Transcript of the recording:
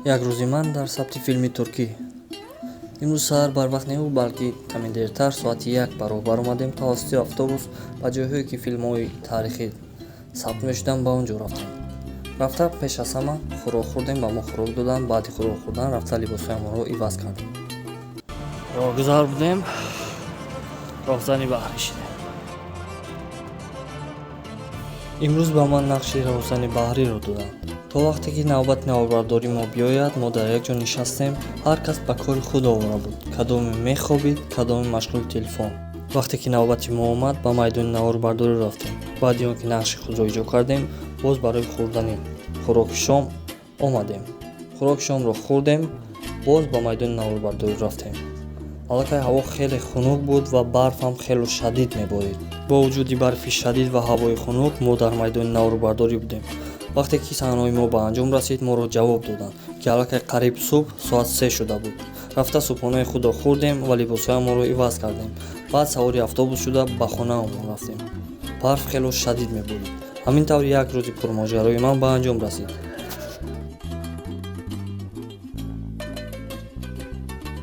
Як рӯзи ман дар сабти филми туркӣ. Имрӯз саҳар барвақт неву, балки каме дертар, соати 1 ба роҳ баромадем. Тавассути автобус ба ҷойҳое, ки филмҳои таърихӣ сабт мешуданд, ба он ҷо рафтем. Рафта, пеш аз ҳама хӯрок хӯрдем, ба мо хӯрок доданд. Баъди хӯрок хӯрдан рафта, либосҳоямонро иваз кардем. Роҳгузар будем, роҳзани баҳрӣ шидем. Имрӯз ба ман нақши роҳзани баҳриро доданд. То вақте ки навбати наворбардории мо биёяд, мо дар як ҷо нишастем. Ҳар кас ба кори худ овора буд: кадоме мехобид, кадоме машғули телефон. Вақте ки навбати мо омад, ба майдони наворбардорӣ рафтем. Баъди он ки нақши худро иҷро кардем, боз барои хӯрдани хӯроки шом омадем. Хӯроки шомро хӯрдем, боз ба майдони наворбардорӣ рафтем. Аллакай ҳаво хеле хунук буд ва барф ҳам хело шадид меборид. Бо вуҷуди барфи шадид ва ҳавои хунук, мо дар майдони наворбардорӣ будем. Вақте ки саҳнаҳои мо ба анҷом расид, моро ҷавоб доданд, ки аллакай қариб субҳ, соат 3 шуда буд. Рафта, субҳонаи худро хӯрдем ва либосҳоямонро иваз кардем. Баъд савори автобус шуда, ба хонаамон рафтем. Барф хело шадид меборид. Ҳамин тавр як рӯзи пурмоҷарои ман ба анҷом расид.